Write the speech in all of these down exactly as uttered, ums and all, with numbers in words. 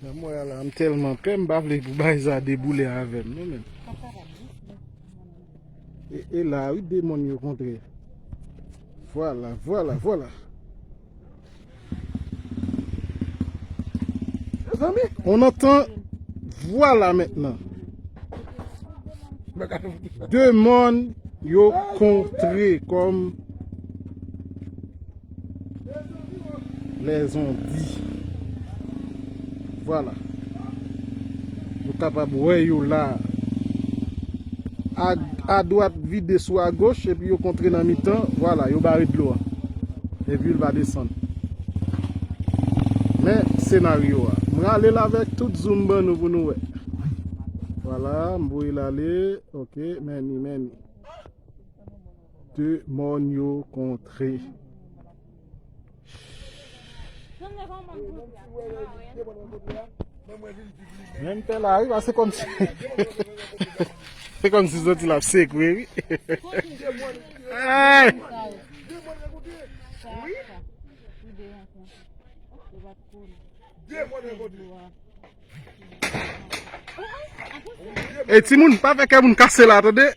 Nan mwen la, m tèlman pè, m pa vle pou bagay sa deboule avè m, non, men. E, e la, wi, de mòn yo kontre. Vwala, vwala, vwala. Mezanmi, on antan, vwala mentnan. De mòn yo kontre kòm lèzondi. Vwala. Nou kapab wè yo la. A, adwat vide sou agoch, epi yo kontre nan mitan. Vwala, yo bare dlo a. Epi l va desann. Men senaryo a. M rale l avèk tout zoom ban nou pou nou wè. Vwala, m voye l ale. Ok, men ni, men ni. De mòn yo kontre. Menm pè la, wi, se kòmsi, se kòmsi santi l ap sekwe, wi. Ay! E timoun, pa fè kè moun kase la, tande.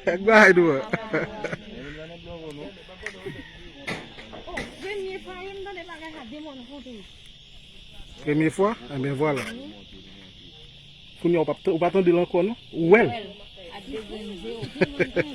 Bagay nou an. Premye fwa? Enben vwala. Kounye a, ou pa, ou pa tande l ankò, non? Ou wè l?